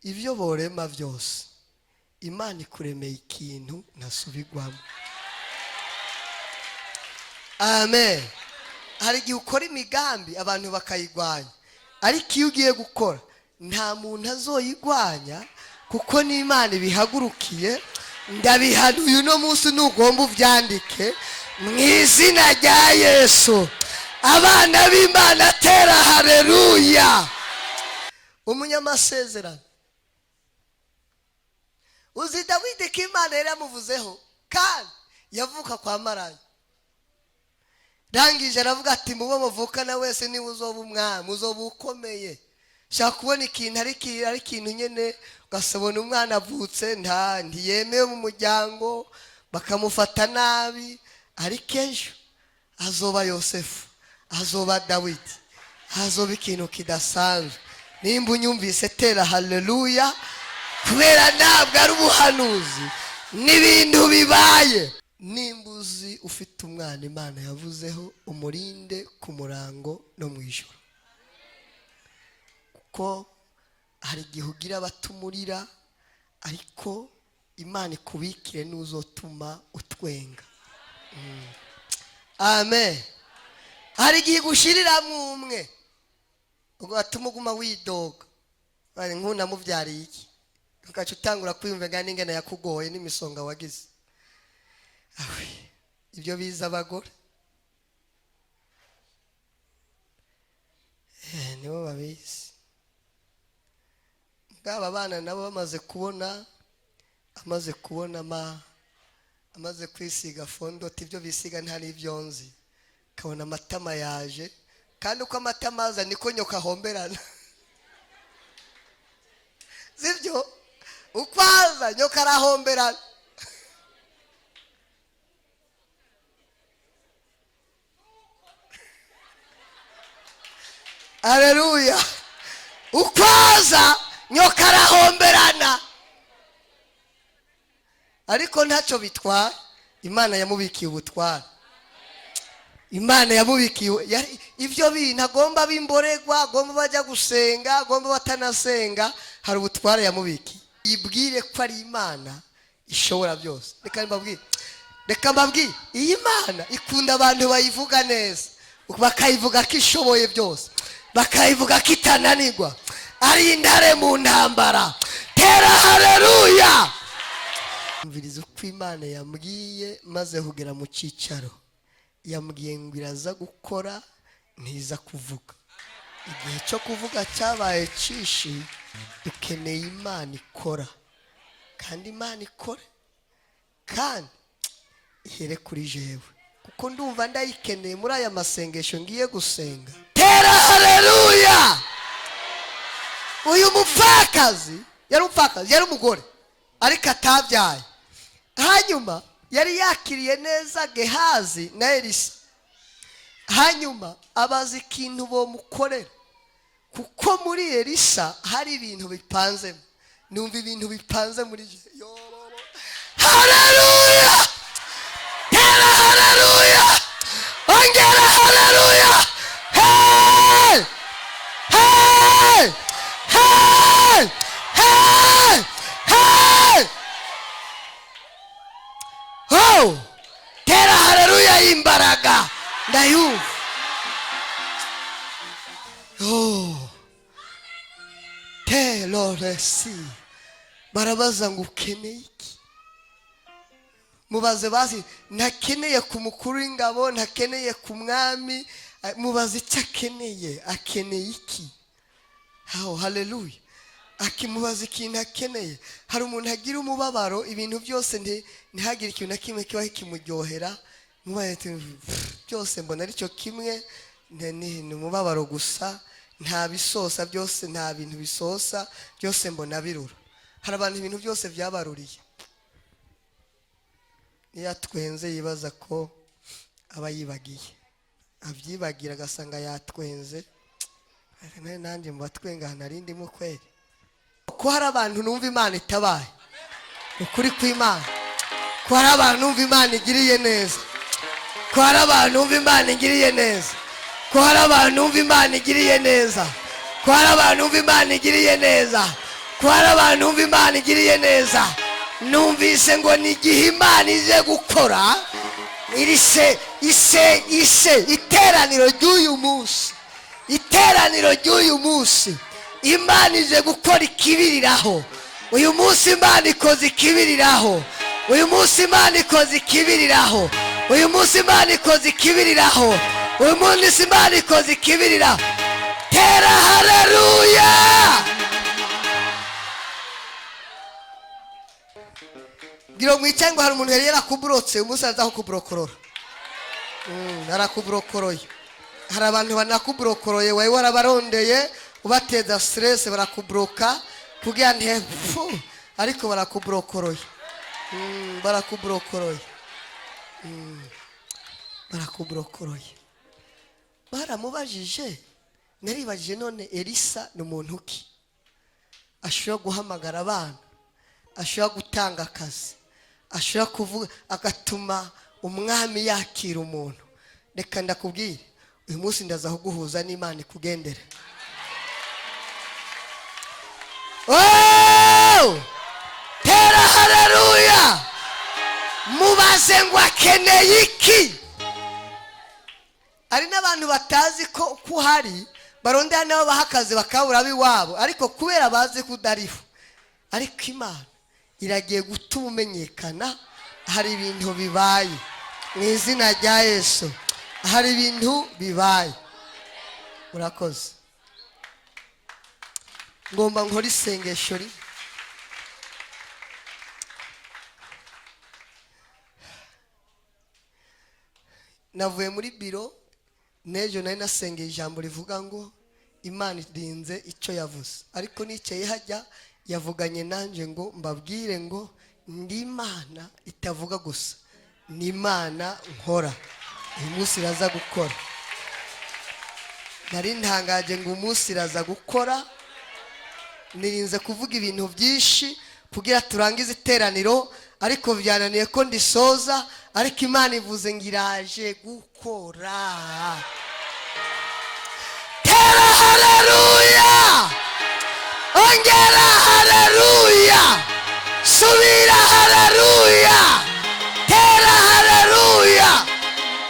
Ibyo borema byose, Imana ikuremeye ikintu ntasubirwamo. Amen. Hari igihe ukora imigambi abantu bakayigwanya, ariko iyo ugiye gukora nta muntu azoyigwanya, kuko n'Imana ibihagurukiye. Ndabihanuye uno munsi, nugomba ubyandike mu izina rya Yesu. Abana b'Imana, tera haleluya. Umunyamasezerano uzi Dawidi ko Imana yari yamuvuzeho, kandi yavuka kwa maraya. Rangije aravuga ati mubo muvukana wese niba uzoba umwami, uzoba ukomeye. Shaka kubona ikintu ari ikintu nyene, ugasabona umwana avutse nta ntiyemewe mu muryango, bakamufata nabi, ariko ejo azoba Yosefu, azoba Dawidi, azoba ikintu kidasanzwe. Nimba unyumvise tera haleluya, kubera ntabwo ari ubuhanuzi, n'ibintu bibaye. Nimba uzi ufite umwana Imana yavuzeho, umurinde ku murango no mu ijoro, kuko hari igihe ugira abatumurira, ariko Imana ikubikire n'uzotuma utwenga. Amen. Hari igihe igushiriramwo umwe ugatuma uguma widoga, nk'unamubyariye iki, ugaca utangura kwiyumva nga n'ingene yakugoye n'imisonga wagize. Ibyo biza abagore nibo babizi. Bwaba bana nabo bamaze kubona, amaze kubona amaze kwisiga fondoti, ibyo bisiga nta n'ibyo nzi, kabona amatama yaje, kandi uko amatama aza niko nyoka ahomberana. Sibyo? Uko aza nyoka arahomberana. Haleluya. Uko aza nyoka arahomberana, ariko ntacyo bitwara. Imana yamubikiye ubutware, Imana yamubikiye ibyo bintu agomba bimboregwa, agomba bajya gusenga, agomba batanasenga, hari ubutware yamubikiye. Yibwire ko ari Imana ishobora byose. Reka mbabwire, reka mbabwire, iyi Mana ikunda abantu bayivuga neza, bakayivuga ko ishoboye byose, bakayivuga ko itananirwa, ari intare mu ntambara. Tera haleluya. Umviriza uko Imana yambwiye maze kugera mu cyicaro. Yambwiye ngo iraza gukora, ntiza kuvuga. Igihe cyo kuvuga cyabaye cishi, dukeneye Imana ikora, kandi Imana ikore, kandi ihere kuri jewe, kuko ndumva ndayikeneye muri aya masengesho ngiye gusenga. Tera haleluya. Uyu mupfakazi yari umupfakazi, yari umugore ariko atabyaye. Hanyuma yari yakiriye neza Gehazi na Elisa, hanyuma abaza ikintu bomukorera, kuko muri Elisa hari ibintu bipanzemo. Numva ibintu bipanze muri je. Haleluya, tera haleluya, ongera haleluya. Hey! Hey! Hey! Hey! Hey! Oh! Tera haleluya y'imbaraga ndayumva. Oh! Teloresi. Barabaza ngo ukeneye iki? Mubaze basi, ntakeneye ku mukuru w'ingabo, ntakeneye ku mwami, mubaze icyo akeneye, akeneye iki? Oh, haleluya. Akimubaza ikintu akeneye. Hari umuntu agira umubabaro, ibintu byose ntihagire ikintu na kimwe kiba kimuryohera. Mubaye ati, byose mbona aricyo kimwe, ni umubabaro gusa, nta bisosa byose, nta bintu bisosa, byose mbona birura. Hari abantu ibintu byose byabaruriye. Niyo atwenze yibaza ko aba yibagiye, abyibagira agasanga yatwenze. Nanjye mu batwenga nari ndimo kweri. Ko hari abantu numva Imana itabaye, ukuri kw'Imana. Ko hari abantu numva Imana igiriye neza, ko hari abantu numva Imana igiriye neza, ko hari abantu numva Imana igiriye neza, ko hari abantu numva Imana igiriye neza, Ko hari abantu numva Imana igiriye neza. Numvise ngo ni igihe Imana ije gukora iri se ise ise iteraniro ry'uyu munsi, iteraniro ry'uyu munsi, Imana ije gukora ikibiriraho. Uyu munsi Imana ikoze ikibiriraho. Uyu munsi Imana ikoze ikibiriraho. Uyu munsi Imana ikoze ikibiriraho. Uyu munsi Imana ikoze ikibiriraho. Tera haleluya. Ngira mwicaye ngo hari umuntu yari yarakuburotse, umunsi araza kukuburokorora. Arakuburokoroye. Hari abantu banakuburokoroye, wari warabarondeye ubateza stress, barakuburoka kugira ntepfu, ariko barakuburokoroye. Barakuburokoroye. Barakuburokoroye. Baramubajije, naribajije none Elisa ni umuntu ki ashobora guhamagara abana, ashobora gutanga akazi, ashobora kuvuga agatuma umwami yakira umuntu. Reka ndakubwire, uyu munsi ndaza kuguhuza n'Imana ikugendere. Oh! Tera haleluya. Mubaze ngo akeneye iki. Hari n'abantu batazi ko kuhari, barondera nabo baha akazi bakabura ab'iwabo, ariko kubera bazi ko udariho. Ariko Imana iragiye gutuma umenyekana. Hari ibintu bibaye mu izina rya Yesu, hari ibintu bibaye. Murakoze. Ngomba nkora isengesho rimwe. Navuye muri biro n'ejo nari nasengeye ijambo rivuga ngo Imana irinze icyo yavuze, ariko nicaye hajya yavuganye nanje ngo mbabwire ngo ndi Imana itavuga gusa, ni Imana nkora. Uyu munsi iraza gukora. Nari ntangaje ngo umunsi iraza gukora. Nirinze kuvuga ibintu byinshi kugira turangize iteraniro, ariko byananiye ko ndisoza, ariko Imana ivuze ngo iraje gukora. Tera haleluya, ongera haleluya, subira haleluya.